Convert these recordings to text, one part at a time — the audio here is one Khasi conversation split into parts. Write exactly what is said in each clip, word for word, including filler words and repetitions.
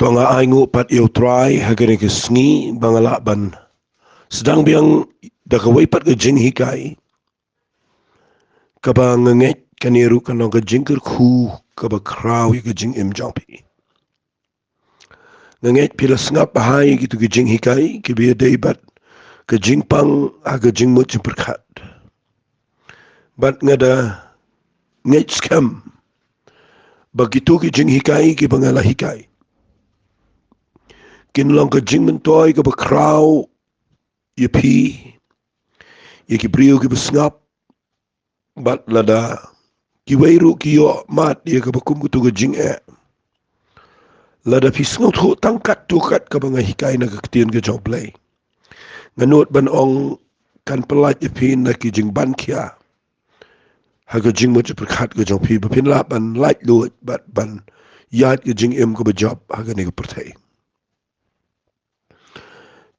Ba nga ai nguh pat ïa U Trai ha kane ka sngi ba nga lah ban sdang biang da kawei pat ka jinghikai kaba nga ngeit kane ruh kan long ka jingkyrkhu kaba khraw ïa ka jingim jong phi. Nga ngeit phi la sngap bha ïa kitu ki jinghikai kiba ïadei bad ka jingpang ha ka jingmut jingpyrkhat. Bad nga da ngeit skhem ba kitu ki jinghikai kiba nga la hikai kin long ka jingmyntoi kaba khraw ïa phi, ïa ki briew kiba sngap, bad lada kiwei ruh ki ïoh mad ïa kaba kum katu ka jingeh. Lada phi sngewthuh tang katto kat kaba nga hikai na ka ktien ka jong U Blei, nga nud ban ong kan pyllait ïa phi na ki jingban khia ha ka jingmut jingpyrkhat ka jong phi ba phin lah ban laitluid bad ban ïaid ka jingim kaba jop ha kane ka pyrthei.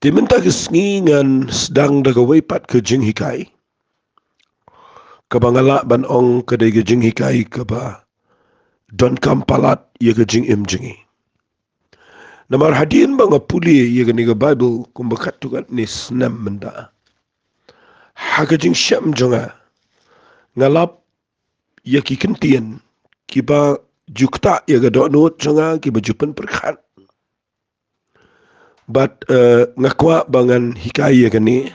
Te mynta ka sngi ngan sdang da kawei pat ka jinghikai kaba nga lah ban ong ka dei ka jinghikai kaba donkam palat ïa ka jingim jong ngi. Namar hadien ba nga pule ïa kane ka Baibl kumba katto katne snem mynta, ha ka jingshem jong nga nga lap ïa ki kyntien kiba ju ktah ïa ka dohnud jong nga, kiba ju pynpyrkhat. Bad eh, nga kwah ba ngan hikai ïa kane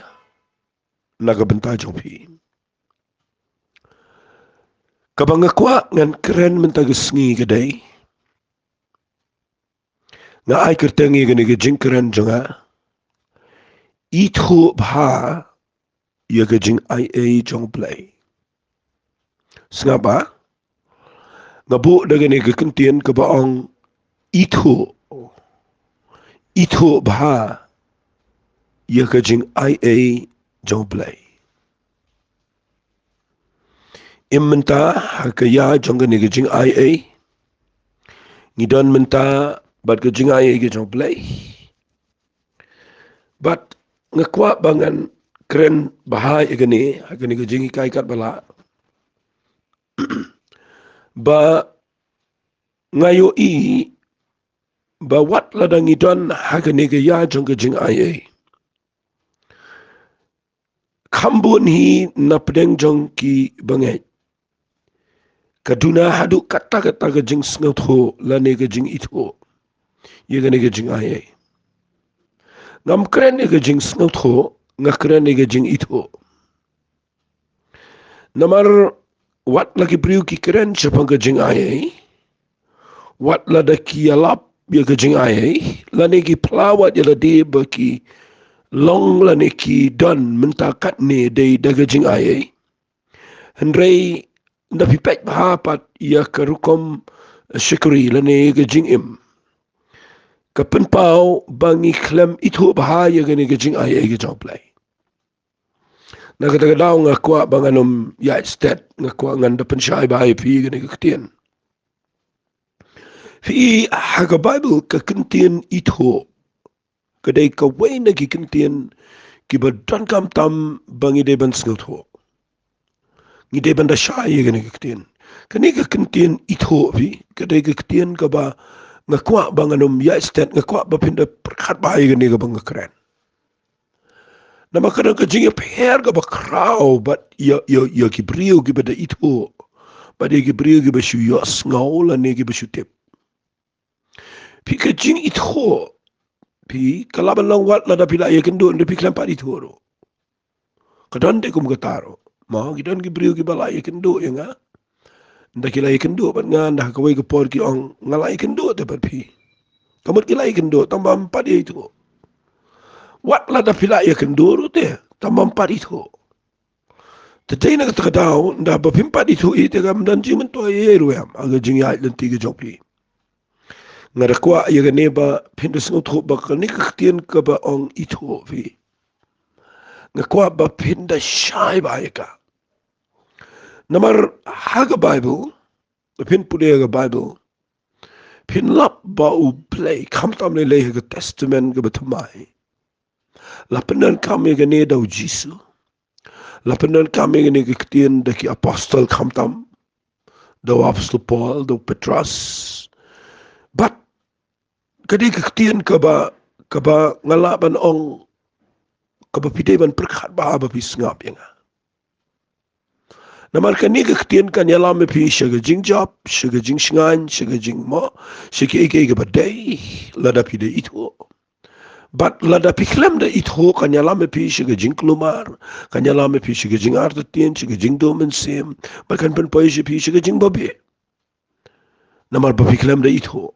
na ka bynta jong phi. Kaba nga kwah ngan kren mynta ka sngi ka dei, nga ai kyrteng ïa kane ka jingkren jong nga, ithuh bha ïa ka jingaiei jong U Blei. Sngap bha, nga buh da kane ka kyntien kaba ong ithuh, ithuh bha ïa ka jingaiei jong U Blei. Im mynta ha ka ïa jong kane ka jingaiei, ngi don mynta bad ka jingaiei ka jong U Blei. Bad nga kwah ba ngan kren bha ïa kane ha kane ka jinghikai katba lah. Ba nga ïohi ba wat lada ngi don ha kane ka ïa jong ka jingaiei, kham bun hi na pdeng jong ki bangeit ka duna haduh katta katta ka jingsngewthuh lane ka jingithuh ïa kane ka jingaiei. Ngam kren ïa ka jingsngewthuh, nga kren ïa ka jingithuh. Namar wat la ki briew ki kren shaphang ka jingaiei, wat lada ki ïalap ïa ka jingaiei, lane ki phla wat ïa lade ba ki long lane ki don mynta katne dei da ka jingaiei. Hynrei nda phi peit bha pat ïa ka rukom shakri lane ka jingim, ka pynpaw ba ngi khlem ithuh bha ïa kane ka jingaiei ka jong U Blei. Na kata ka daw nga kwah ba ngan ym ïaid stet, nga kwah ngan da pynshai bha ïa phi kane ka ktien. Phi, ha ka Baibl ka kyntien ithuh ka dei kawei na ki kyntien kiba donkam tam ba ngi dei ban sngewthuh. Ngi dei ban da shai ïa kane ka ktien. Kane ka kyntien ithuh phi, ka dei ka ktien kaba nga kwah ba ngan ym ïaid stet, nga kwah ba phin da pyrkhat bha ïa kane kaba nga kren. Namar ka don ka jingïapher kaba khraw bad ïa, ïa, ïa ki briew kiba da ithuh bad ïa ki briew kiba shu ïohsngew lane kiba shu tip. Phi, ka jingithuh phi ka lah ban long wat lada phi la ïakynduh, nda phi khlem pat ithuh ruh. Ka don te kum kata ruh. Mo, ki don ki briew kiba la ïakynduh ïa nga, nda ki la ïakynduh bad nga, nda ha kawei ka por ki ong nga la ïakynduh te bad phi. Ka mut ki la ïakynduh tang bym pat ïa ithuh. Wat lada phi la ïakynduh ruh te tang bym pat ithuh. Te dei na kata ka daw nda ba phim pat ithuh hi te kam don jingmyntoi ei ruh em ha ka jingïaid lynti ka jong phi. Nga da kwah ïa kane ba phin da sngewthuh ba kane ka ktien kaba ong ithuh phi, nga kwah ba phin da shai bha ïa ka. Namar ha ka Baibl, phin pule ha ka Baibl, phin lap ba U Blei khamtam lei lei ha ka Testament kaba thymmai la pyndonkam ïa kane da U Jisu. La pyndonkam ïa kane ka ktien da ki apostol khamtam, da u apostol Paul, da u Petros. Bad Ka dei ka ktien kaba, kaba nga lah ban ong, kaba phi dei ban pyrkhat bha haba phi sngap ïa nga. Namar kane ka ktien kan ïalam ïa phi sha ka jingjop, sha ka jingshngaiñ, sha ka jingmoh, sha kiei kiei kaba dei, lada phi da ithuh. Bad lada phi khlem da ithuh kan ïalam ïa phi sha ka jingkulmar, kan ïalam ïa phi sha ka jingartatien, sha ka jingduh mynsiem, bad kan pynpoi sha phi sha ka jingbabe. Namar ba phi khlem da ithuh.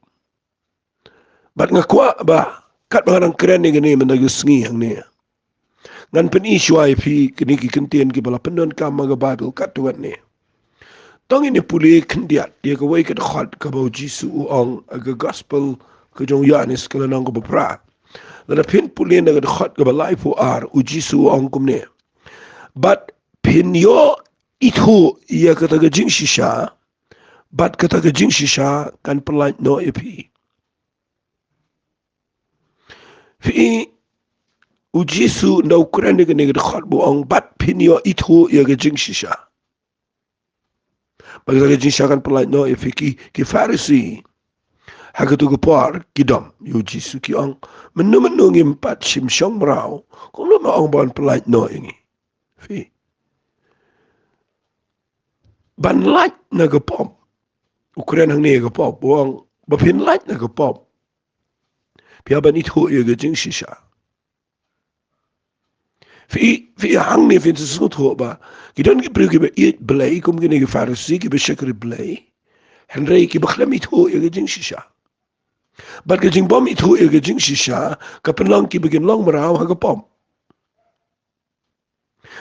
Bad nga kwah ba, katba nga dang kren ïa kane mynta ka sngi hangne, ngan pyni shuwa ïa phi kine ki kyntien kiba la pyndonkam ha ka Baibl katto katne. To ngin ïa pule khyndiat ïa kawei ka dkhot kaba U Jisu u ong ha ka Gospel ka jong u Ïoannis ka lynnong kaba phra. Lada phin pule na ka dkhot kaba laiphew ar, U Jisu u ong kumne: Bad phin ïoh ithuh ïa kata ka jingshisha, bad kata ka jingshisha kan pyllait noh ïa phi. Phi, U Jisu ynda u kren ïa kane ka dkhot ba u ong bad phin ïoh ithuh ïa ka jingshisha, bad kata ka jingshisha kan pyllait noh ïa phi, ki, ki Pharisi ha katu ka por ki dom ïa U Jisu, ki ong: Mynno mynno ngim pat shim shong mraw, kumno me ong ban pyllait noh ïa ngi? Phi, ban lait na ka pop. U kren hangne ïa ka pop, u ong ba phin lait na ka pop, phi hap ban ithuh ïa ka jingshisha. Phi, phi hangne phin sa sngewthuh ba ki don ki briew kiba ïeit Blei kum kine ki Pharisi, kiba shakri Blei, hynrei kiba khlem ithuh ïa ka jingshisha. Bad ka jingbym ithuh ïa ka jingshisha ka pynlong kiba kin long mraw ha ka pop.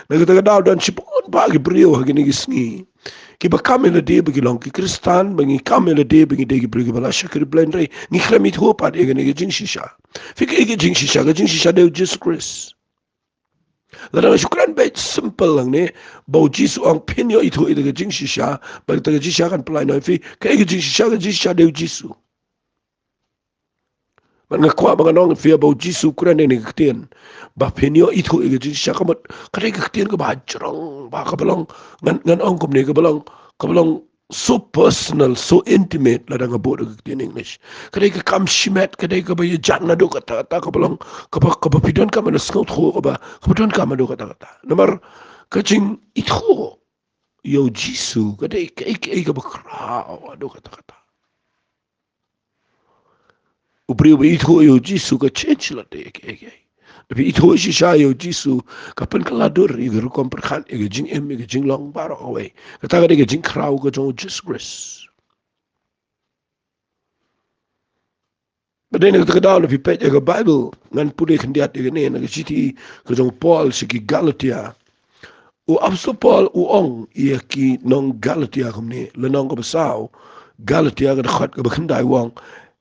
Na kata ka daw don shibun bah ki briew ha kine ki sngi kiba kam ïa lade ba ki long ki Khristan, ba ngi kam ïa lade ba ngi dei ki briew kiba la shakri Blei, hynrei ngi khlem ithuh pat ïa kane ka jingshisha. Phi, kaei ka jingshisha? Ka jingshisha dei U Jisu Khrist. Lada nga shu kren beit simple lang ne, ba U Jisu u ong phin ïoh ithuh ïa ka jingshisha, bad kata ka jingshisha kan pyllait noh ïa phi. Kaei ka jingshisha? Ka jingshisha dei U Jisu. Bad nga kwah ba ngan ong ïa phi ba U Jisu u kren ïa kane ka ktien ba phin ïoh ithuh ïa ka jingshisha, ka mut ka dei ka ktien kaba jrong bha, kaba long, ngan, ngan ong kumne, kaba long, kaba long so personal, so intimate, lada nga buh da ka ktien English. Ka dei ka kam shimet, ka dei kaba ïajan naduh katta katta, kaba long, kaba, kaba phi donkam ban sngewthuh, kaba, kaba donkam naduh katta katta. Namar ka jingithuh ïa U Jisu ka dei kaei kaei kaba khraw haduh katta katta. U briew ba ithuh ïa U Jisu ka change lade ïa kiei kiei. Lada phi ithuh shisha ïa U Jisu, ka pynkylla dur ïa ka rukom pyrkhat, ïa ka jingim, ïa ka jinglong baroh kawei. Kata ka dei ka jingkhraw ka jong U Jisu Khrist. Bad dei na kata ka daw lada phi peit ïa ka Baibl, ngan pule khyndiat ïa kane na ka shithi ka jong u Paul sha ki Galatia. U Apostol Paul u ong ïa ki nong Galatia kumne, lynnong kaba saw, Galatia ka dkhot kaba khyndai, u ong: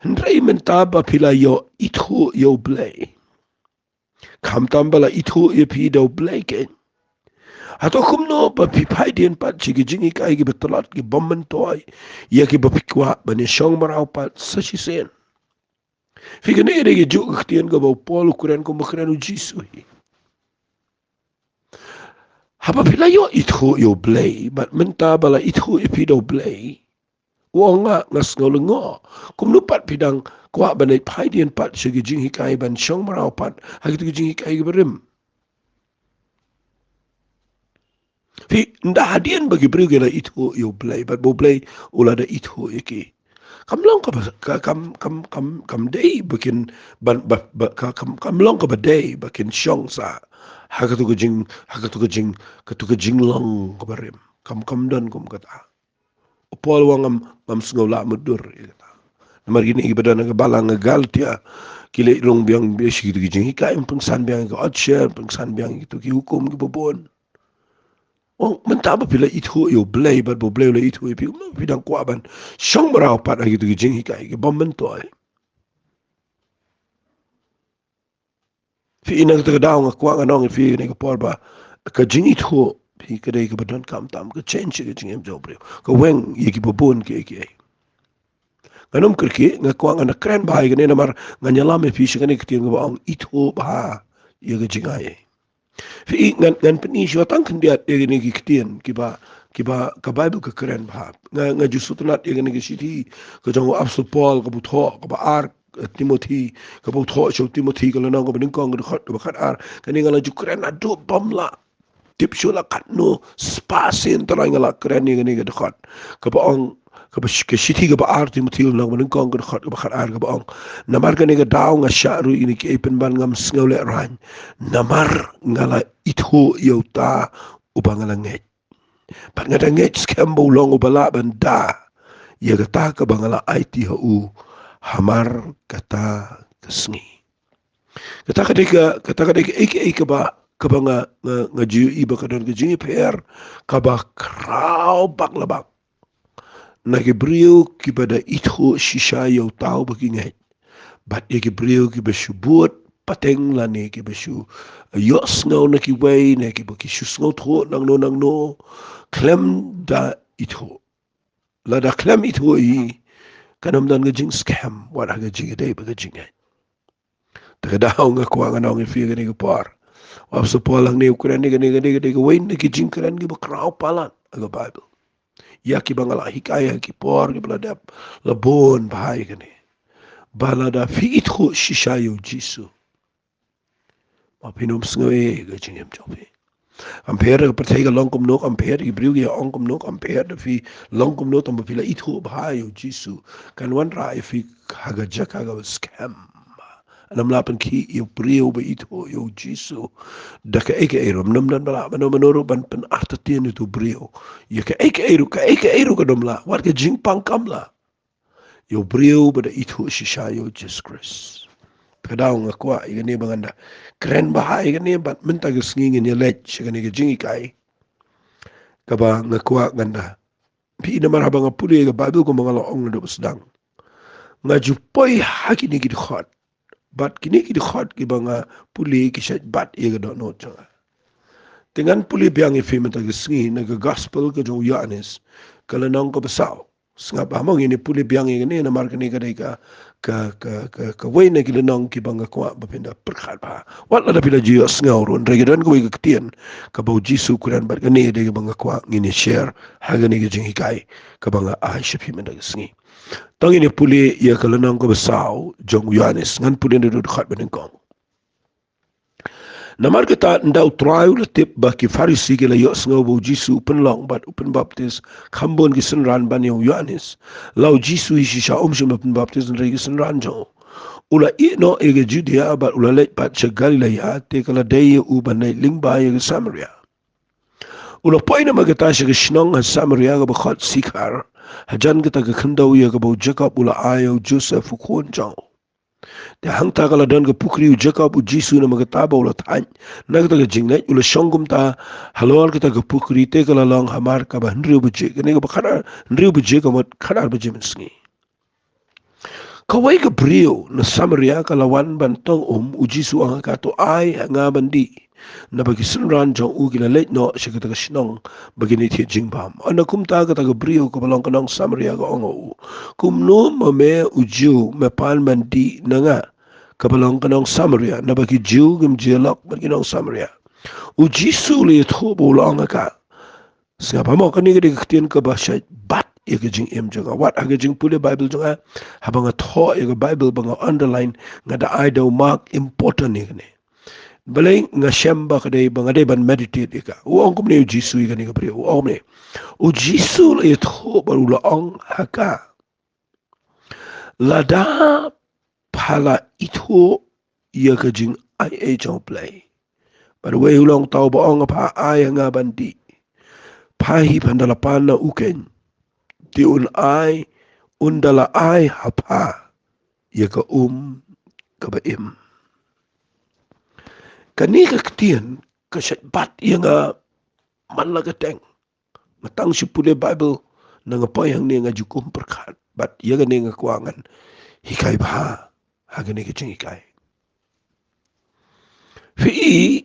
Hynrei mynta ba phi la ïoh ithuh ïa U Blei, khamtam ba la ithuh ïa phi da U Blei keiñ, hato kumno ba phi phai dien pat sha ki jinghikai kiba tlot, kibym myntoi, ïa kiba phi kwah ban ïashong mraw pat sa shisien? Phi, kane ka dei kajuh ka ktien kaba u Paul u kren kumba kren U Jisu hi. Haba phi la ïoh ithuh ïa U Blei, bad mynta ba la ithuh ïa phi da U Blei, u ong, nga, nga sngew lyngngoh. Kumno pat phi dang kwah ban leit phai dien pat sha ki jinghikai ban shong mraw pat ha kito ki jinghikai kiba rim? Phi, ynda hadien ba ki briew ki la ithuh ïa U Blei, bad ba U Blei u la da ithuh ïa ki, kam long kaba, ka, kam, kam, kam, kam dei ba kin, ban, ba, ba, ka, kam, kam long kaba dei ba kin shong sa ha kato ka jing, ha kato ka jing, kato ka jinglong kaba rim. Kam, kam don kum kata. U Paul u ong, ngam, ngam sngew lah mutdur ïa kata. Namar kine kiba don ha ka balang ka Galatia ki leit rung biang biang sha kito ki jinghikai, pynsan biang ïa ka orchard, pynsan biang ïa kito ki hukum kiba bun. U ong, mynta ba phi la ithuh ïa U Blei, bad ba U Blei u la ithuh ïa phi, kumno phi dang kwah ban shong mraw pat ha kito ki jinghikai kibym myntoi? Phi, na kata ka daw nga kwah ngan ong ïa phi kane ka por ba ka jingithuh, phi, ka dei kaba donkam tam, ka change ka jingim jong u briew, ka weng ïa kiba bun kiei kiei. Ngan ym kyrkieh, nga kwah ngan kren bha ïa kane namar ngan ïalam ïa phi sha kane ka ktien kaba ong ithuh bha ïa ka jingai. Phi, ngan, ngan pyni shuwa tang khyndiat ïa kine ki ktien kiba, kiba ka Baibl ka kren bha. Nga, nga ju sngewtynnat ïa kane ka shithi ka jong u Apostol Paul, kaba thoh, kaba ar, Timothy, kaba u thoh sha u Timothy ka lynnong kaba nyngkong ka dkhot kaba khatar, kane nga la ju kren haduh bym lah tip shuh la katno spah sien trai nga la kren ïa kane ka dkhot. Kaba ong, kaba sh-, ka shithi kaba ar Timothy lynnong kaba nyngkong ka dkhot kaba khatar kaba ong. Namar kane ka daw nga shah ruh ïa kine kiei pynban ngam sngew lehraiñ. Namar nga la ithuh ïa uta uba nga la ngeit. Bad nga da ngeit skhem ba u long uba lah ban da ïa kata kaba nga la aiti ha u hamar kata ka sngi. Kata ka dei ka, kata ka dei kaei kaei kaba, kaba nga, nga, nga ju ïohi ba ka don ka jingïapher kaba khraw bak la bak na ki briew kiba da ithuh shisha ïa uta uba ki ngeit. Bad ïa ki briew kiba shu bud pateng lane kiba shu ïohsngew na kiwei ne kiba ki shu sngewthuh nangno nangno khlem da ithuh. Lada khlem ithuh hi, kan ym don ka jingskhem wat ha ka jingïadei bad ka jingngeit. Te ka daw nga kwah ngan ong ïa phi kane ka por. U Apostol Paul hangne u kren ïa kane, kane, kane, kawei na ki jingkren kiba khraw palat ha ka Baibl. Ïa kiba nga la hikai ha ki por kiba la dep, la bun bha ïa kane. Ba lada phi ithuh shisha ïa u Jisu, ma phin ym sngew ei ka jingim jong phi. Kam pher da ka pyrthei ka long kumno, kam pher da ki briew ki ong kumno, kam pher da phi long kumno, tang ba phi la ithuh bha ïa u Jisu, kan wanrah ïa phi ha ka jaka kaba skhem. Ym lah pynkhih ïa u briew ba ithuh ïa u Jisu da kaei kaei ruh. Ym don ba lah mano mano ruh ban pynartatien ïa utu u briew ïa kaei kaei ruh, kaei kaei ruh kam lah. Wat ka jingpang kam lah ïa u briew ba da ithuh shisha ïa u Jisu Khrist. Te ka daw nga kwah ïa kane ba ngan da kren bha ïa kane bad mynta ka sngi ngin ïa leit sha kane ka jinghikai kaba nga kwah ngan da phi, namar haba nga pule ïa ka Baibl kumba nga la ong naduh ba sdang, nga ju poi ha kine ki dkhot. Bad kine ki dkhot kiba nga pule ki shait bat ïa ka dohnud jong nga. Te ngan pule biang ïa phi mynta ka sngi na ka Gospel ka jong u Ïoannis, ka lynnong kaba saw. Sngap ba mo ngin ïa pule biang ïa kane namar kane ka dei ka, ka, ka, ka, kawei na ki lynnong kiba nga kwah ba phin da pyrkhat bha. Wat lada phi la ju ïohsngew ruh, hynrei ka don kawei ka ktien kaba u Jisu u kren bad kane ka dei kaba nga kwah ngin ïa share ha kane ka jinghikai kaba nga ai sha phi mynta ka sngi. To ngin ïa pule ïa ka lynnong kaba saw jong u Ïoannis, ngan pule naduh dkhot ba nyngkong. Namar kata, ynda u Trai u la tip ba ki Pharisi ki la ïohsngew ba u Jisu u pynlong bad u pynbaptis kham bun ki synran ban ïa u Ïoannis, la u Jisu hi shisha um shym la pynbaptis hynrei ki synran jong u. U la ïeh noh ïa ka Judia bad u la leit pat sha Galilaia, te ka la dei ïa u ban leit lyngba ïa ka Samaria. U la poi namar kata sha ka shnong ha Samaria kaba khot Sikhar, hajan kata ka khyndew ïa kaba u Jakob u la ai ïa u Joseph u khun jong u. Te hangta ka la don ka pukri u Jakob, u Jisu namar kata ba u la thait na kata ka jingleit, u la shong kumta halor kata ka pukri, te ka la long hamar kaba hynriew baje. Kane kaba khadar, hynriew baje ka mut khadar baje mynsngi. Kawei ka briew na Samaria ka la wan ban tong um, u Jisu u ong ha ka, to ai ha nga ban dih, naba ki synran jong u ki la leit noh sha kata ka shnong ba kin ïa thied jingbam. Ynda kumta kata ka briew kaba long ka nong Samaria ka ong ha u, kumno ma me u Jiw me pan ban dih na nga kaba long ka nong Samaria, naba ki Jiw kim jia lok bad ki nong Samaria? U Jisu u la ïathuh bad u la ong ha ka, sngap ba mo kane ka dei ka ktien kaba shait bat ïa ka jingim jong nga. Wat ha ka jingpule Baibl jong nga, haba nga thoh ïa ka Baibl ba nga underline, nga da ai da u mark important ïa kane. Balei? Nga shem ba ka dei ba nga dei ban meditate ïa ka. U ong kumne u Jisu ïa kane ka briew, u ong kumne. U Jisu u la ïathuh bad u la ong ha ka, lada pha la ithuh ïa ka jingai ei jong U Blei. Bad uwei u long uta uba ong ha pha, ai ha nga ban dih, pha hi phan da la pan na u keiñ. Te un ai, un da la ai ha pha ïa ka um kaba im. Kane ka ktien ka shait bat ïa nga man la ka teng. Nga tang shu pule Baibl, ynda nga poi hangne nga ju kum pyrkhat. Bad ïa kane nga kwah ngan hikai bha ha kane ka jinghikai. Phi i,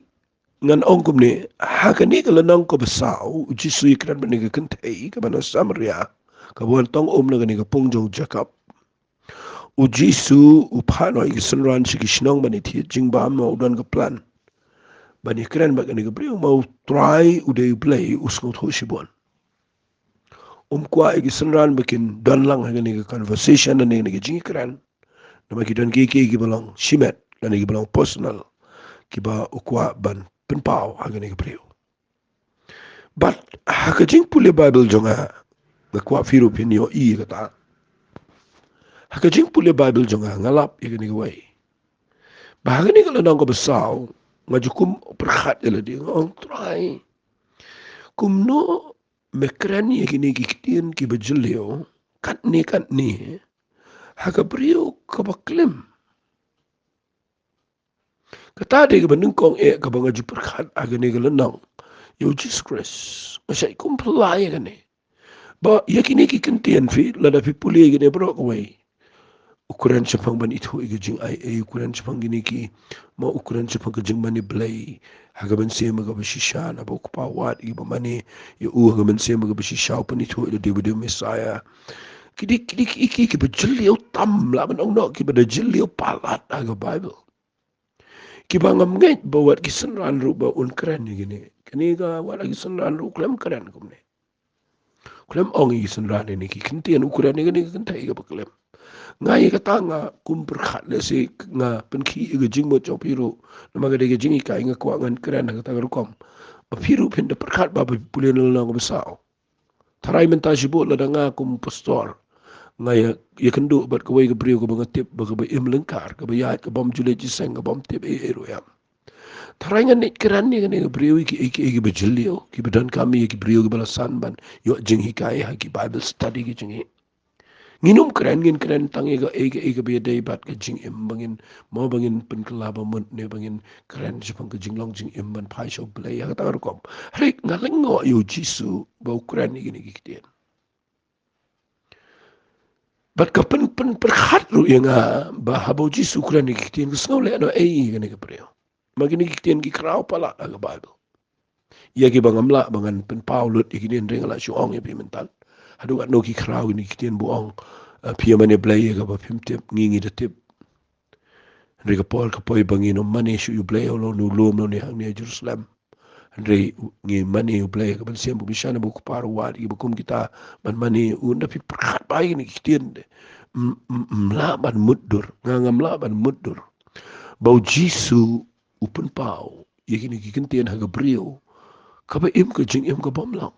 ngan ong kumne, ha kane ka lynnong kaba saw, u Jisu u ïakren bad kane ka kynthei kaba na Samaria, kaba wan tong um na kane ka pung jong u Jakob. U Jisu u phah noh ïa ki synran sha ki shnong ban ïa thied jingbam, ma u don ka plan ban ïakren bad kane ka briew, ma u Trai u dei U Blei u sngewthuh shibun. Um kwah ïa ki synran ba kin don lang ha kane ka conversation, ha kane ka jingïakren. Namar ki don kiei kiei kiba long shimet, lane kiba long personal, kiba u kwah ban pynpaw ha kane ka briew. Bad ha ka jingpule Baibl jong nga, nga kwah phi ruh phin ïohi ïa kata. Ha ka jingpule Baibl jong nga, nga lap ïa kane kawei. Ba ha kane ka lynnong kaba saw, nga ju kum pyrkhat ïa lade, nga ong, Trai, kumno me kren ïa kine ki ktien kiba jylliew katne katne ha ka briew kaba klim? Kata dei kaba nyngkong eh kaba nga ju pyrkhat ha kane ka lynnong ïa u Jisu Khrist. Nga shait kum phylla ïa kane. Ba ïa kine ki ktien, phi, lada phi pule ïa kine baroh kawei, u kren shaphang ban ithuh ïa ka jingai ei, u kren shaphang kine ki, ma u kren shaphang ka jingmane Blei ha ka mynsiem kaba shisha, naba u Kpa u wad ïa kiba mane ïa u ha ka mynsiem kaba shisha, u pynithuh ïa lade ba u dei u Messaïah. Ki dei, ki dei ki, ki, kiba jylliew tam, lah ban ong noh kiba da jylliew palat ha ka Baibl. Kiba ngam ngeit ba wat ki synran ruh ba un kren ïa kine. Kane ka wat ha ki synran ruh u khlem kren kumne. U khlem ong ïa ki synran ïa kine ki ktien, u kren ïa kine ki kynthei kaba khlem. Nga ïa kata nga kum pyrkhat, lehse nga pynkhih ïa ka jingmut jong phi ruh. Namar ka dei ka jinghikai, nga kwah ngan kren ha kata ka rukom. Ba phi ruh phin da pyrkhat ba phi pule na lynnong kaba saw. Tharai mynta shibun lada nga kum pastor, nga ïa, ïakynduh bad kawei ka briew kaba nga tip ba kaba im lyngkar, kaba ïaid, ka bym ju leit jingïaseng, ka bym tip ei ei ruh ïa. Tharai ngan leit kren ïa kane ka briew ïa kiei kiei kiba jylliew, kiba donkam ïa ki briew kiba la san ban ïoh jinghikai ha ki Bible study ki jong ngi. Ngin ym kren, ngin kren tang ïa kaei kaei kaba ïadei bad ka jingim, ba ngin, mo ba ngin pynkylla ba mut ne ba ngin kren shaphang ka jinglong jingim ban phai sha U Blei ha kata ka rukom. Hynrei nga lyngngoh ïa u Jisu ba u kren ïa kine ki ktien. Bad ka pyn, pynpyrkhat ruh ïa nga ba haba u Jisu u kren ïa ki ktien, ka sngew lehnohei ïa kane ka briew. Ma kine ki ktien ki khraw palat ha ka Baibl. Ïa kiba ngam lah ba ngan pynpaw lut ïa kine, hynrei nga lah shu ong ïa phi mynta. Haduh katno ki khraw kine ki ktien ba u ong, eh, phi ïa mane Blei ïa kaba phim tip, ngi ngi da tip. Hynrei ka por ka poi ba ngin ym mane shuh ïa U Blei halor une u lum, halor une hangne ha Jerusalem. Hynrei ngi mane ïa U Blei ha ka mynsiem ba u Bishar bad u Kpa u wad ïa kiba kum kita ban mane ïa u. Ynda phi pyrkhat bha ïa kine ki ktien de, m, m, ngam lah ban mutdur. Nga ngam lah ban mutdur ba u Jisu u pynpaw ïa kine ki ktien ha ka briew kaba im ka jingim ka bym long.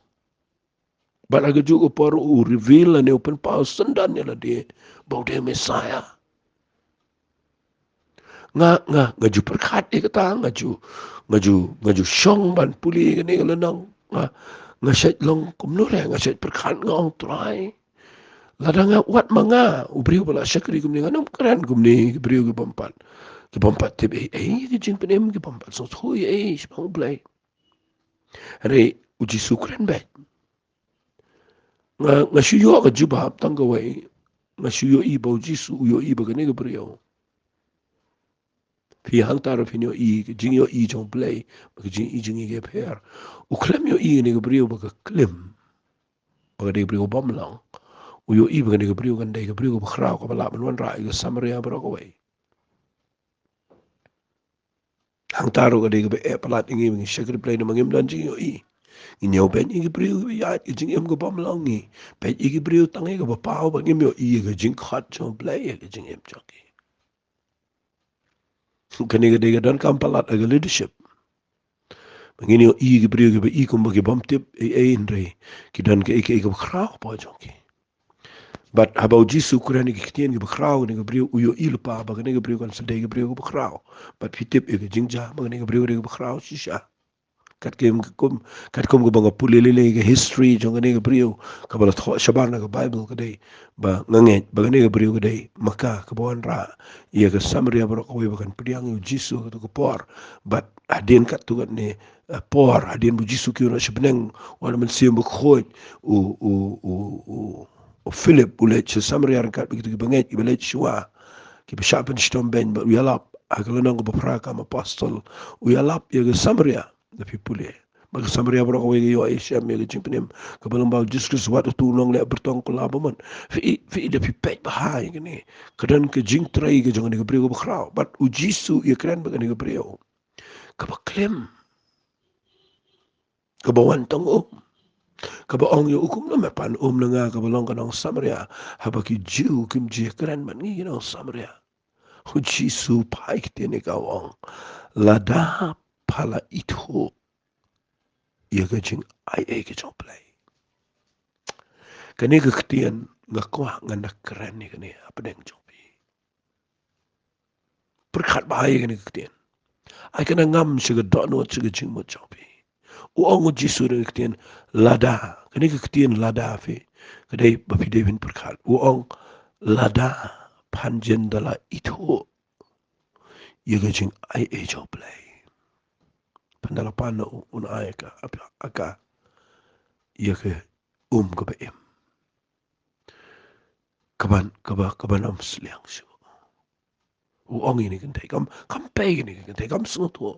Bad ha kajuh ka por u reveal lane u pynpaw syndon ïa lade ba u dei Messiah. Nga, nga, nga ju pyrkhat ïa kata, nga ju, nga ju, nga ju shong ban pule ïa kane ka lynnong. Nga, nga shait long kumno re, nga shait pyrkhat, nga ong, Trai, lada nga, wat ma nga u briew ba la shakri kumne, ngan ym kren kumne ïa ki briew ki bym pat, ki bym pat tip ei ei ïa ka jingpynim, ki bym pat sngewthuh ei ei shaphang U Blei. Hynrei u Jisu u kren beit. Nga, nga shu ïoh ka jubab tang kawei. Nga shu ïohi ba u Jisu u ïohi ba kane ka briew, phi hangta ruh phin ïohi ka jingïohi jong U Blei, ba ka jingïohi jong ngi ka pher. U khlem ïohi kane ka briew ba ka klim, ba ka dei ka briew ka bym long. U ïohi ba kane ka briew kan dei ka briew kaba khraw, kaba lah ban wanrah ïa ka Samaria baroh kawei. Hangta ruh ka dei kaba eh palat ïa ngi ba ngi shakri Blei namar ngim don jingïohi. Ngi ñiew beit ïa ki briew kiba ïaid ka jingim ka bym long, ngi peit ïa ki briew tang ïa kaba paw, ba ngim ïohi ïa ka jingkhot jong U Blei ïa ka jingim jong ki. Kane ka dei ka donkam palat ha ka leadership. Ba ngin ïohi ïa ki briew kiba i kumba ki bym tip ei ei, hynrei ki don kaei kaei kaba khraw hapoh jong ki. Bad haba u Jisu u kren ïa ki ktien kiba khraw, kane ka briew u ïohi lypa ba kane ka briew kan sa dei ka briew kaba khraw. Bad phi tip ïa ka jingjia ba kane ka briew ka dei kaba khraw shisha. Katkum, kum, katkum kaba nga pule lei lei ïa ka history jong kane ka briew kaba la thoh shabar na ka Baibl, ka dei ba nga ngeit ba kane ka briew ka dei ma ka kaba wanrah ïa ka Samaria baroh kawei ba kan pdiang ïa u Jisu ha kato ka por. Bad hadien katto katne, eh, por, hadien ba u Jisu u kiew noh sha bneng, wat ha Mynsiem Bakhuid, u, u, u, u, u Philip u leit sha Samaria ryngkat bad kito ki bangeit kiba leit shuwa, kiba shah pynshitom bein, bad u ïalap ha ka lynnong kaba phra Kam Apostol, u ïalap ïa ka Samaria. Da phi pule, ba ka Samaria baroh kawei ka ïoh ïa shem ïa ka jingpynim, kaba long ba u Jisu Khrist wat uto u nongleh byrtong kular ba mut. Phi, phi, da phi peit bha ïa kane, ka don ka jingtrei ka jong kane ka briew kaba khraw. Bad u Jisu u ïakren bad kane ka briew kaba klim, kaba wan tang um, kaba ong ïa u, kumno me pan um na nga kaba long ka nong Samaria, haba ki Jiw kim ju ïakren bad ngi ki nong Samaria. U Jisu phai ktien ïa ka, u ong, lada pha la ithuh ïa ka jingaiei ka jong U Blei. Kane ka ktien nga kwah ngan da kren ïa kane hapdeng jong phi. Pyrkhat bha ïa kane ka ktien. Ai ka nang ngam sha ka dohnud, sha ka jingmut jong phi. U ong u Jisu da ka ktien lada. Kane ka ktien lada phi, ka dei ba phi dei ban pyrkhat. U ong lada phan jin da la ithuh ïa ka jingaiei jong U Blei. Phan da la pan na u, un ai ka, ap-, aka, ïa ka um kaba im. Kaban, kaba, kaban ym sliang shuh. U ong ïa kane ka kynthei, kam, kam pei ïa kane ka kynthei, kam sngewthuh.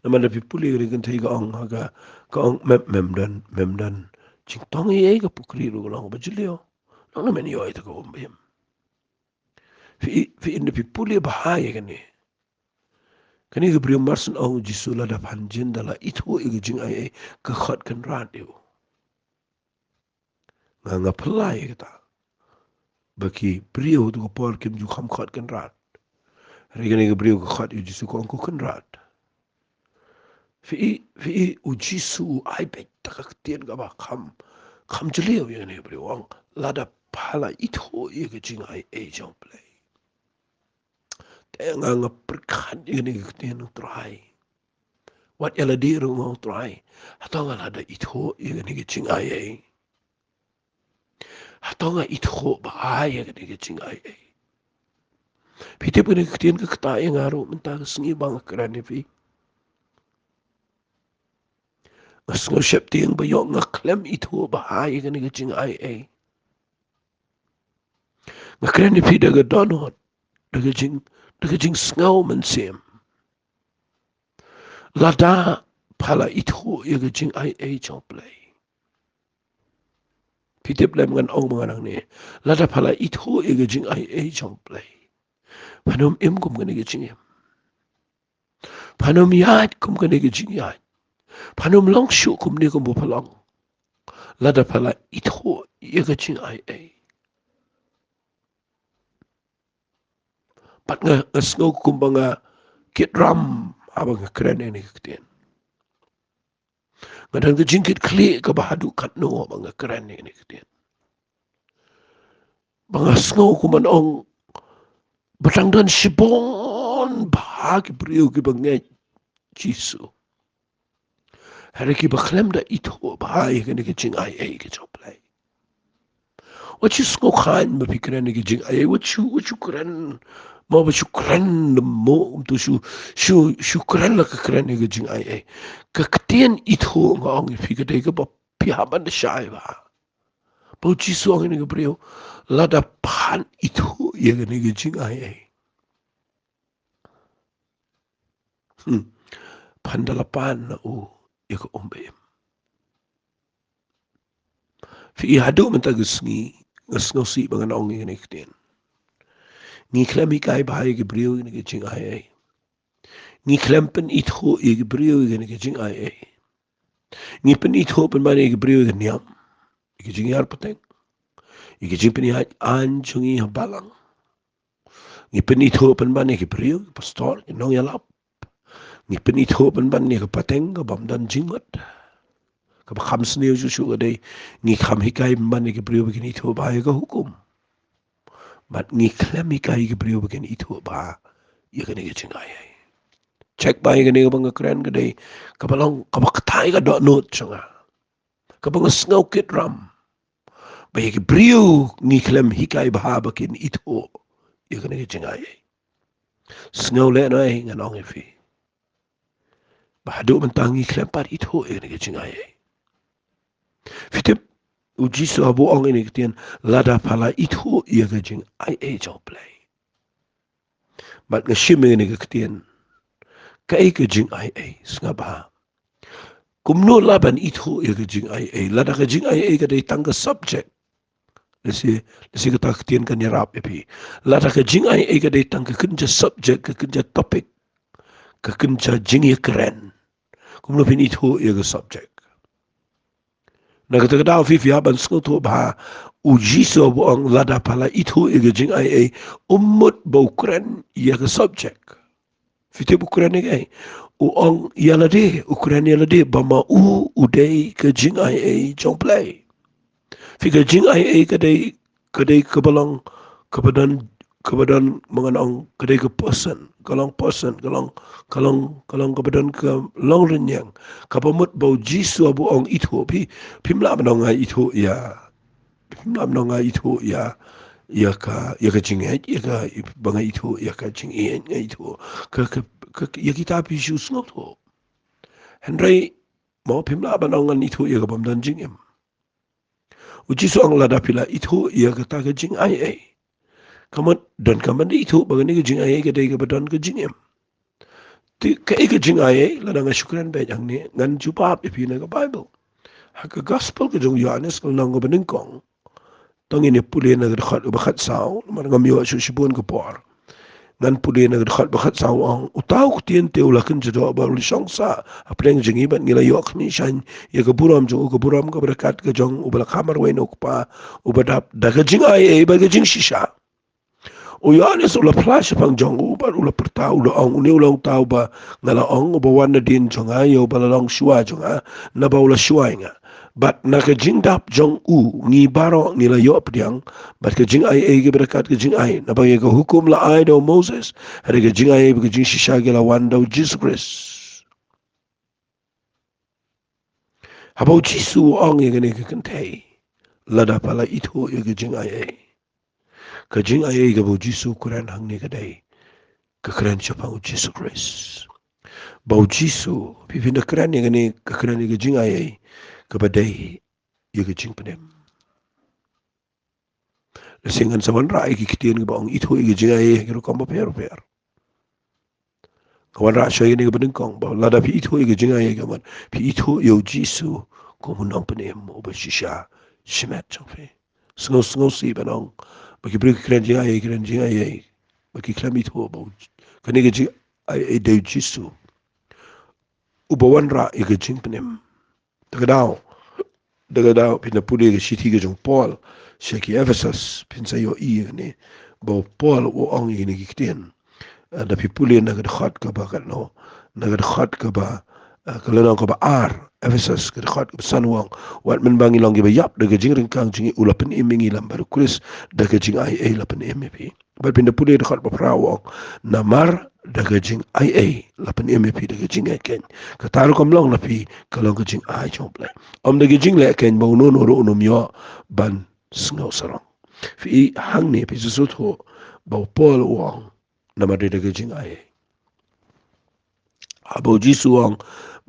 Namar lada phi pule ïa kane ka kynthei ka ong, ha ka, ka ong mem, mem don, mem don jingtong ei ei, ka pukri ruh ka long kaba jylliew. Nang na men ïoh ïa ka um ba im. Phi, phi, lada phi pule bha ïa kane. Kane ka briew mar shu ong u Jisu lada phan jin da la ithuh ïa ka jingaiei, ka khot kynrad ïa u. Nga, nga phylla ïa kata. Ba ki briew ha tu ka por kim ju kham khot kynrad. Hynrei kane ka briew ka khot ïa u Jisu, ka ong ko Kynrad. Phi i, phi i, u Jisu u ai beit da ka ktien kaba kham, kham jylliew ïa kane ka briew, u ong lada pha la ithuh ïa ka jingaiei jong U Blei. Te nga, nga pyrkhat ïa kane ka ktien, ong Trai. Wat ïa lade ruh, ong Trai, hato nga la da ithuh ïa kane ka jingaiei? Hato nga ithuh bha ïa kane ka jingaiei? Phi tip kane ka ktien ka ktah ïa nga ruh mynta ka sngi ba nga kren ïa phi. Nga sngew sheptieng ba ïoh nga khlem ithuh bha ïa kane ka jingaiei. Nga kren ïa phi da ka dohnud, da ka jing, da ka jingsngew mynsiem. Lada pha la ithuh ïa ka jingaiei jong U Blei. Phi tip lem ngan ong ma nga nangne. Lada pha la ithuh ïa ka jingaiei jong U Blei, phan ym im kum kane ka jingim. Phan ym ïaid kum kane ka jingïaid. Phan ym long shuh kumne kumba pha long. Lada pha la ithuh ïa ka jingaiei. Bad nga, nga sngew kumba nga kit ram haba nga kren ïa kane ka ktien. Nga don ka jingkitkhlieh kaba haduh katno haba nga kren ïa kane ka ktien. Ba nga sngew kumba nga ong ba dang don shibun bha ki briew kiba ngeit Jisu. Hynrei kiba khlem da ithuh bha ïa kane ka jingaiei ka jong U Blei. Wat shu sngewkhlaiñ ba phi kren ïa ka jingaiei, wat shu, wat shu kren, mo ba shu kren, mo kumto shu, shu, shu kren la ka kren ïa ka jingaiei. Ka ktien ithuh nga ong ïa phi ka dei kaba phi hap ban da shai bha. Ba u Jisu u ong ïa kane ka briew, lada phan ithuh ïa kane ka jingaiei. Hmm. Phan da la pan na u ïa ka um ba im. Phi i, haduh mynta ka sngi nga sngewsih ba ngan ong ïa kane ka ktien. Ngi khlem hikai bha ïa ki briew ïa kane ka jingaiei. Ngi khlem pynithuh ïa ki briew ïa kane ka jingaiei. Ngi pynithuh pynban ïa ki briew ïa ka niam, ïa ka jingïar pateng, ïa ka jingpynïaid aiñ jong ngi ha balang. Ngi pynithuh pynban ïa ki briew, ki pastor, ki nongïalap. Ngi pynithuh pynban ïa ka pateng kaba ym don jingmut, kaba kham sniew shuh shuh ka dei ngi kham hikai pynban ïa ki briew ba kin ithuh bha ïa ka hukum. Bad ngi khlem hikai ïa ki briew ba kin ithuh bha ïa kane ka jingaiei. Check bha ïa kane kaba nga kren, ka dei kaba long, kaba ktah ïa ka dohnud jong nga. Kaba nga sngew kit ram ba ïa ki briew ngi khlem hikai bha ba kin ithuh ïa kane ka jingaiei. Sngew lehnoh, ngan ong ïa phi ba haduh mynta ngi khlem pat ithuh ïa kane ka jingaiei. Phi tip, u Jisu haba u ong ïa kane ka ktien, lada pha la ithuh ïa ka jingaiei jong U Blei. Bad nga shim ïa kane ka ktien, kaei ka jingaiei, sngap bha. Kumno lah ban ithuh ïa ka jingaiei? Lada ka jingaiei ka dei tang ka subject, lehse, lehse kata ka ktien kan ïarap ïa phi. Lada ka jingaiei ka dei tang ka kynja subject, ka kynja topic, ka kynja jingïakren, kumno phin ithuh ïa ka subject? Na kata ka daw phi, phi hap ban sngewthuh bha, U Jisu u ong lada pha la ithuh ïa ka jingaiei, um mut ba u kren ïa ka subject. Phi tip u kren ïa kaei? U ong ïa lade, u kren ïa lade ba ma u u dei ka jingaiei jong U Blei. Phi, ka jingaiei ka dei, ka dei kaba long, kaba don, kaba don, ma ngan ong, ka dei ka person, ka long person, ka long, ka long, ka long kaba don ka longrynïeng. Kaba mut ba u Jisu u ong ithuh, phi, phim lah ban ong nga ithuh ïa, phim lah ban ong nga ithuh ïa, ïa ka, ïa ka jingngeit, ïa ka, ba nga ithuh ïa ka jingngeit, nga ithuh ka, ka, ka, ïa kita phi shu sngewthuh. Hynrei mo, phim lah ban ong ngan ithuh ïa ka bym don jingim. U Jisu u ong lada phi la ithuh ïa kata ka jingaiei, ka mut don ka ban da ithuh ba kane ka jingaiei ka dei kaba don ka jingim. Te kaei ka jingaiei? Lada nga shu kren beit hangne, ngan jubab ïa phi na ka Baibl. Ha ka gospel ka jong u Ïoannis, ka lynnong kaba nyngkong, to ngin ïa pule na ka dkhot kaba khatsaw, namar ngam ïoh shuh shibun ka por. Ngan pule na ka dkhot ba khatsaw, u ong, uta u ktien te u la kynjah doh bad u la shong sah hapdeng jong ngi bad ngi la ïoh khmih shain ïa ka burom jong u, ka burom kaba ryngkat ka jong uba la kha marwei na u Kpa uba dap, da ka jingaiei bad ka jingshisha. U Ïoannis u la phla shaphang jong u bad u la pyrta, u la ong, une u long uta uba nga la ong, uba wan nadien jong nga, ïa uba la long shuwa jong nga, naba u la shuwa ïa nga. Bad na ka jingdap jong u ngi baroh ngi la ïoh pdiang, bad ka jingaiei kaba ryngkat ka jingai, naba ïa ka hukum la ai da u Moses, hynrei ka jingaiei bad ka jingshisha ki la wan da u Jisu Khrist. Haba u Jisu u ong ïa kane ka kynthei, lada pha la ithuh ïa ka jingaiei, ka jingaiei kaba u Jisu u kren hangne ka dei, ka kren shaphang u Jisu Khrist. Ba u Jisu, phi, phin da kren ïa kane, ka kren ïa ka jingaiei kaba dei ïa ka jingpynim. Lehse ngan sa wanrah ïa ki ktien kiba ong ithuh ïa ka jingaiei ha ki rukom bapher bapher. Nga wanrah shuwa ïa kane kaba nyngkong, ba lada phi ithuh ïa ka jingaiei, ka mut phi ithuh ïa u Jisu kum u nongpynim uba shisha shimet jong phi. Sngew, sngewsih ban ong ba ki briew ki kren jingaiei, kren jingaiei, ba ki khlem ithuh ba u, kane ka jingaiei dei u Jisu uba wanrah ïa ka jingpynim. Da ka daw, da ka daw, phin da pule ka shithi ka jong u Paul sha ki Ephesus, phin sa ïohi ïa kane, ba u Paul u ong ïa kine ki ktien. Eh, da phi pule na ka dkhot kaba katno, na ka dkhot kaba, eh, ka lynnong kaba ar, Ephesus, ka dkhot kaba san, u ong, wat mynba ngi long kiba ïap da ka jingryngkang jong ngi, u la pynim ïa ngi lem bad u Khrist, da ka jingaiei la pynim ïa phi. Bad phin da pule dkhot ba phra, u ong, namar da ka jingaiei la pynim ïa phi da ka jingngeit keiñ. Kata ruh kam long na phi, ka long ka jingai jong U Blei. Ym da ka jingleh keiñ, ba uno uno ruh un ym ïoh ban sngew sarong. Phi i hangne, phi sngewthuh ba u Paul u ong namar dei da ka jingaiei. Haba u Jisu u ong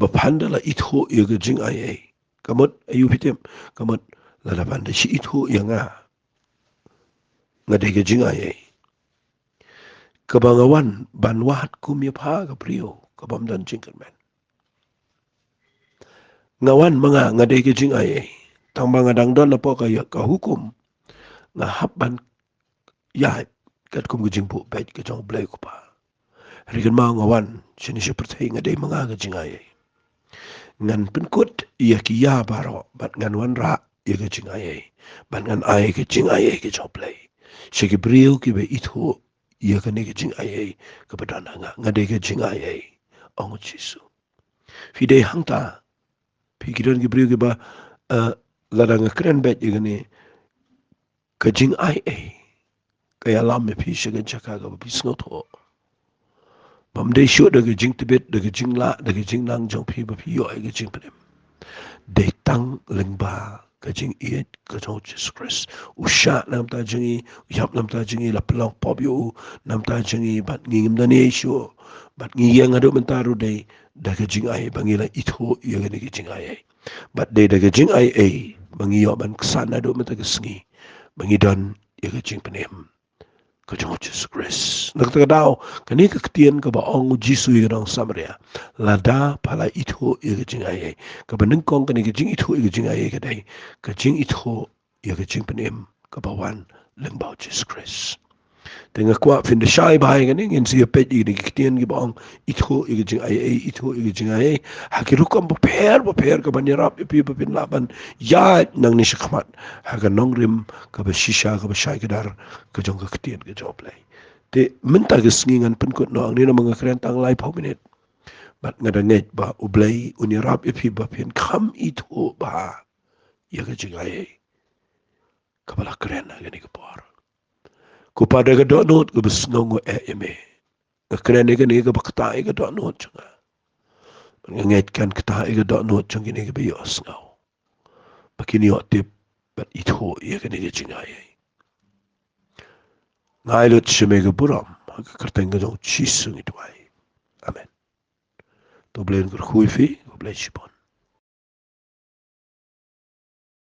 ba phan da la ithuh ïa ka jingaiei, ka mut aïu, phi tip? Ka mut lada phan da shu ithuh ïa nga, nga dei ka jingaiei, kaba nga wan ban wad kum ïa pha ka briew kabym don jingkyrmen. Nga wan ma nga, nga dei ka jingaiei. Tang ba nga dang don hapoh ka, ka hukum, nga hap ban ïaid katkum ka jingbuh beit ka jong U Blei U Kpa. Hynrei kynmaw, nga wan shane sha pyrthei, nga dei ma nga ka jingaiei. Ngan pynkut ïa ki ïa baroh bad ngan wanrah ïa ka jingaiei, bad ngan ai ka jingaiei ka jong U Blei sha ki briew kiba ithuh ïa kane ka jingaiei kaba don ha nga. Nga dei ka jingaiei, ong u Jisu. Phi, dei hangta, phi, ki don ki briew kiba, eh, lada nga kren beit ïa kane, ka jingaiei ka ïalam ïa phi sha ka jaka kaba phi sngewthuh bym dei shuh da ka jingtbit, da ka jinglah, da ka jingnang jong phi ba phi ïoh ïa ka jingpynim. Dei tang lyngba ka jingïeit ka jong u Jisu Khrist. U shah na ka bynta jong ngi, u ïap na ka bynta jong ngi, la pynlong pop ïa u na ka bynta jong ngi, bad ngi ngim don ei ei shuh, bad ngi ïeng haduh mynta ruh dei da ka jingaiei ba ngi la ithuh ïa kane ka jingaiei. Bad dei da ka jingaiei ba ngi ïoh ban ksan haduh mynta ka sngi, ba ngi don ïa ka jingpynim ka jong u Jisu Khrist. Na kata ka daw, kane ka ktien kaba ong u Jisu ïa ka nong Samaria, lada pha la ithuh ïa ka jingaiei, kaba nyngkong, kane ka jingithuh ïa ka jingaiei ka dei ka jingithuh ïa ka jingpynim kaba wan lyngba u Jisu Khrist. Te nga kwah phin da shai bha ïa kane, ngin sa ïa peit ïa kine ki ktien kiba ong ithuh ïa ka jingaiei, ithuh ïa ka jingaiei ha ki rukom bapher bapher, kaban ïarap ïa phi ba phin lah ban ïaid nangne shakhmat ha ka nongrim kaba shisha, kaba shai kdar ka jong ka ktien ka jong U Blei. Te mynta ka sngi ngan pynkut noh hangne namar nga kren tang laiphew minit. Bad nga da ngeit ba U Blei un ïarap ïa phi ba phin kham ithuh bha ïa ka jingaiei kaba la kren ha kane ka por. Ko Pa, da ka dohnud kaba sngewsynei ïa me, nga kren ïa kane kaba ktah ïa ka dohnud jong nga. Nga ngeit kan ktah ïa ka dohnud jong kine kiba ïohsngew, ba kin ïoh tip bad ithuh ïa kane ka jingaiei. Nga ai lut sha me ka burom, ha ka kyrteng ka jong U Jisu ngi duwai. Amen. To U Blei un kyrkhu ïa phi, U Blei shibun.